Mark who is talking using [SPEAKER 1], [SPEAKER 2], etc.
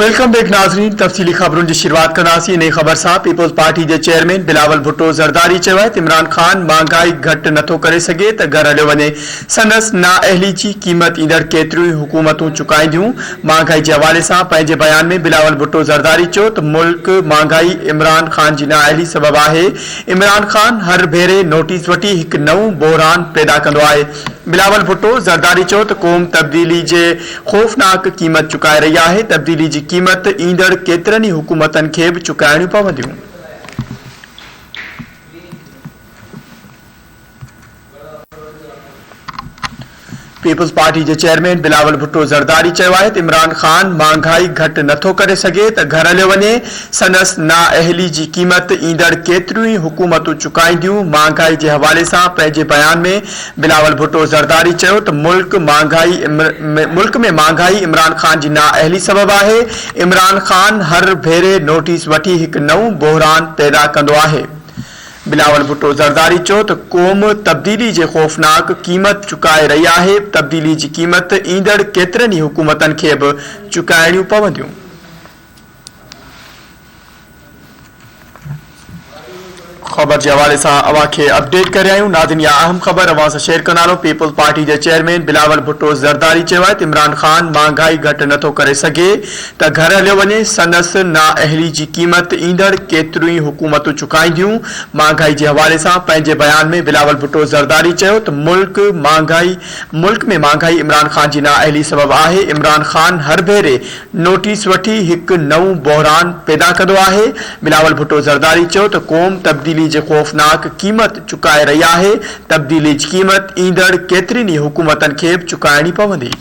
[SPEAKER 1] Welcome back ناظرين تفصيلي خبرن جي شروعات ڪنداسين انهي خبر سان پيپلز پارٽي جي چيئرمين بلاول ڀٽو زرداري چيو آهي ته عمران خان مهانگائي گهٽ نٿو ڪري سگهي ته گهر هليو وڃي سندس نااهلي جي قيمت ايندڙ ڪيتريون ئي حڪومتون چڪائينديون مهانگائي جي حوالي سان پنهنجي بيان ۾ بلاول ڀٽو زرداري چيو ته ملڪ مهانگائي عمران خان جي نااهلي سبب آهي عمران خان هر ڀيري نوٽيس وٺي هڪ نئون بحران پيدا ڪندو آهي. بلاول ڀٽو زرداري چيو ته قوم تبديلي جي خوفناڪ قيمت چڪائي رهي آهي، تبديلي جي قيمت ايندڙ ڪيترن ئي حڪومتن کي به چڪائڻيون پونديون. پيپلز پارٽي جي چيئرمين بلاول ڀٽو زرداري چيو آهي ته عمران خان مهانگائي گهٽ نٿو ڪري سگهي ته گهر هليو وڃي، سندس نااهلي جي قيمت ايندڙ ڪيتريون ئي حڪومتون چڪائينديون، مهانگائي جي حوالي سان پنهنجي بيان ۾ بلاول ڀٽو زرداري چيو ته ملڪ مهانگائي ملڪ ۾ مهانگائي عمران خان جي نااهلي سبب آهي، عمران خان هر ڀيري نوٽيس وٺي هڪ نئون بحران پيدا ڪندو آهي. بلاول ڀٽو زرداري چيو ته قوم تبديلي جي خوفناڪ قيمت چڪائي رهي آهي، تبديلي جي قيمت ايندڙ ڪيترن ئي حڪومتن کي به چڪائڻيون پونديون. خبر جي حوالي سان اوهان کي اپڊيٽ ڪري آهيون ناظرين اها اهم خبر اوهان سان شيئر ڪندا هلون پيپلز پارٽي جي چيئرمين بلاول ڀٽو زرداري چيو آهي ته عمران خان مهانگائي گهٽ نٿو ڪري سگهي ته گهر هليو وڃي، سندس نااهلي جي قيمت ايندڙ ڪيتريون ئي حڪومتون چڪائينديون، مهانگائي جي حوالي سان پنهنجي بيان ۾ بلاول ڀٽو زرداري چيو ته ملڪ مهانگائي ملڪ ۾ مهانگائي عمران خان جي نااهلي سبب آهي، عمران خان هر ڀيري نوٽيس وٺي هڪ نئون بحران پيدا ڪندو آهي، بلاول ڀٽو زرداري چيو ته قوم تبديلي جي خوفناڪ قيمت چڪائي رهي آهي، تبديلي جي قيمت ايندڙ ڪيترين ئي حڪومتن کي به چڪائڻي پوندي.